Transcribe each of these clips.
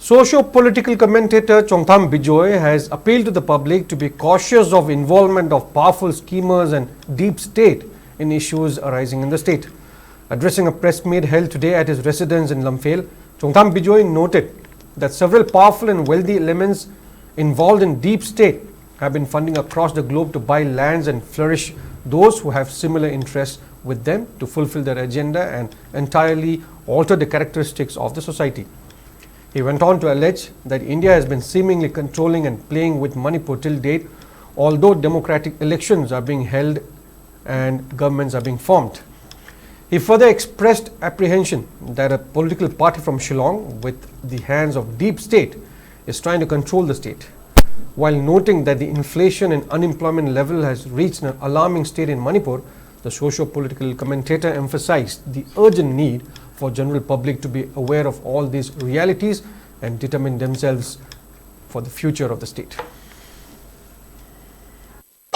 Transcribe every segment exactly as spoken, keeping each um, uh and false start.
Socio-political commentator Chongtham Bijoy has appealed to the public to be cautious of involvement of powerful schemers and deep state in issues arising in the state. Addressing a press meet held today at his residence in Lamphel, Chongtham Bijoy noted that several powerful and wealthy elements involved in deep state have been funding across the globe to buy lands and flourish those who have similar interests with them to fulfill their agenda and entirely alter the characteristics of the society. He went on to allege that India has been seemingly controlling and playing with Manipur till date, although democratic elections are being held and governments are being formed. He further expressed apprehension that a political party from Shillong, with the hands of deep state, is trying to control the state, while noting that the inflation and unemployment level has reached an alarming state in Manipur. The socio-political commentator emphasized the urgent need for general public to be aware of all these realities and determine themselves for the future of the state.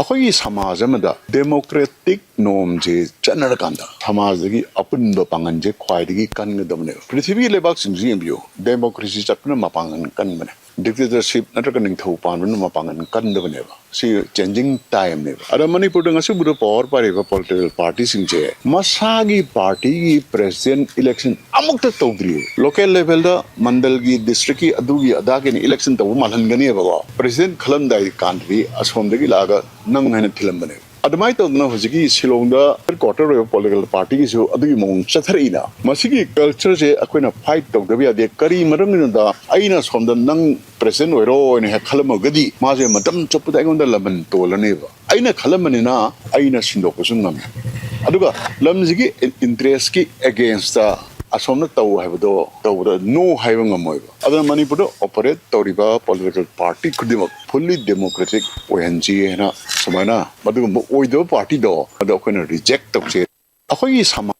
ꯑꯩꯈꯣꯏꯒꯤ ꯁꯃꯥꯖ ꯑꯃꯗ democratic ꯅꯣꯝꯁꯦ ꯆꯠꯅꯔꯀꯥꯟꯗ ꯁꯃꯥꯖꯗꯒꯤ ꯑꯄꯨꯟꯕ ꯄꯥꯡꯒꯜꯁꯦ ꯈ꯭ꯋꯥꯏꯗꯒꯤ ꯀꯟꯒꯗꯕꯅꯦꯕ꯫ ꯄ꯭ꯔꯤꯊꯤꯕꯤꯒꯤ ꯂꯩꯕꯥꯛꯁꯤꯡꯁꯨ ꯌꯦꯡꯕꯤꯌꯨ, democracy ꯆꯠꯄꯅ ꯃꯄꯥꯡꯒꯜ ꯀꯟꯕꯅꯦ꯫ ꯗꯤꯛꯇꯦꯇꯔꯁꯤꯞ ꯅꯠꯇ꯭ꯔꯒ ꯅꯤꯡꯊꯧ ꯄꯥꯟꯕꯅ ꯃꯄꯥꯡꯒꯜ ꯀꯟꯗꯕꯅꯦꯕ꯫ ꯁꯤ ꯆꯦꯟꯖꯤꯡ ꯇꯥꯏꯝꯅꯦꯕ꯫ ꯑꯗ ꯃꯅꯤꯄꯨꯔꯗ ꯉꯁꯤꯕꯨꯗ ꯄꯋꯥꯔ ꯄꯥꯏꯔꯤꯕ ꯄꯣꯂꯤꯇꯤꯀꯦꯜ ꯄꯥꯔꯇꯤꯁꯤꯡꯁꯦ ꯃꯁꯥꯒꯤ ꯄꯥꯔꯇꯤꯒꯤ ꯄ꯭ꯔꯦꯁꯤꯗꯦꯟ ꯏꯂꯦꯛꯁꯟ ꯑꯃꯨꯛꯇ ꯇꯧꯗ꯭ꯔꯤ꯫ ꯂꯣꯀꯦꯜ ꯂꯦꯚꯦꯜꯗ, ꯃꯟꯗꯜꯒꯤ, ꯗꯤꯁꯇ꯭ꯔꯤꯛꯀꯤ, ꯑꯗꯨꯒꯤ ꯑꯗꯥꯒꯤꯅ ꯏꯂꯦꯛꯁꯟ ꯇꯧꯕ ꯃꯥꯜꯍꯟꯒꯅꯦꯕꯀꯣ꯫ ꯄ꯭ꯔꯦꯁꯤꯗꯦꯟ ꯈꯜꯂꯝꯗꯥꯏ ꯀꯥꯟꯗꯗꯤ ꯑꯁꯣꯝꯗꯒꯤ ꯂꯥꯛꯑꯒ ꯅꯪ ꯍꯥꯏꯅ ꯊꯤꯜꯂꯝꯕꯅꯦꯕ꯫ ꯑꯗꯨꯃꯥꯏꯅ ꯇꯧꯗꯅ ꯍꯧꯖꯤꯛꯀꯤ ꯁꯤꯂꯣꯡꯗ ꯍꯦꯗ ꯀ꯭ꯋꯥꯇꯔ ꯑꯣꯏꯕ ꯄꯣꯂꯤꯇꯤꯀꯦꯜ ꯄꯥꯔꯇꯤꯒꯤꯁꯨ ꯑꯗꯨꯒꯤ ꯃꯑꯣꯡ ꯆꯠꯊꯔꯛꯏꯅ꯫ ꯃꯁꯤꯒꯤ ꯀꯜꯆꯔꯁꯦ ꯑꯩꯈꯣꯏꯅ ꯐꯥꯏꯠ ꯇꯧꯗꯕ ꯌꯥꯗꯦ꯫ ꯀꯔꯤ ꯃꯔꯝꯒꯤꯅꯣꯗ, ꯑꯩꯅ ꯁꯣꯝꯗ ꯅꯪ ꯄ꯭ꯔꯦꯁꯤꯗꯦꯟ ꯑꯣꯏꯔꯣ ꯍꯥꯏꯅ ꯍꯦꯛ ꯈꯜꯂꯝꯃꯒꯗꯤ ꯃꯥꯁꯦ ꯃꯇꯝ ꯆꯨꯞꯄꯗ ꯑꯩꯉꯣꯟꯗ ꯂꯃꯟ ꯇꯣꯜꯂꯅꯦꯕ꯫ ꯑꯩꯅ ꯈꯜꯂꯝꯕꯅꯤꯅ ꯑꯩꯅ ꯁꯤꯟꯗꯣꯛꯄꯁꯨ ꯉꯝꯃꯤ꯫ ꯑꯗꯨꯒ ꯂꯝꯁꯤꯒꯤ ꯏꯟꯇꯔꯦꯁꯀꯤ ꯑꯦꯒꯦꯟꯁꯇ ꯑꯁꯣꯝꯅ ꯇꯧ ꯍꯥꯏꯕꯗꯣ ꯇꯧꯕꯗ ꯅꯣ ꯍꯥꯏꯕ ꯉꯝꯃꯣꯏꯕ꯫ ꯑꯗꯨꯅ ꯃꯅꯤꯄꯨꯔꯗ ꯑꯣꯄꯔꯦꯠ ꯇꯧꯔꯤꯕ ꯄꯣꯂꯤꯇꯤꯀꯦꯜ ꯄꯥꯔꯇꯤ ꯈꯨꯗꯤꯡꯃꯛ ꯐꯨꯜꯂꯤ ꯗꯦꯃꯣꯀ꯭ꯔꯦꯇꯤꯛ ꯑꯣꯏꯍꯟꯁꯤ ꯍꯥꯏꯅ ꯁꯨꯃꯥꯏꯅ ꯃꯗꯨꯒꯨꯝꯕ ꯑꯣꯏꯗꯕ ꯄꯥꯔꯇꯤꯗꯣ ꯑꯗꯣ ꯑꯩꯈꯣꯏꯅ ꯔꯤꯖꯦꯛ ꯇꯧꯁꯦ꯫ ꯑꯩꯈꯣꯏꯒꯤ ꯁꯃꯥꯖ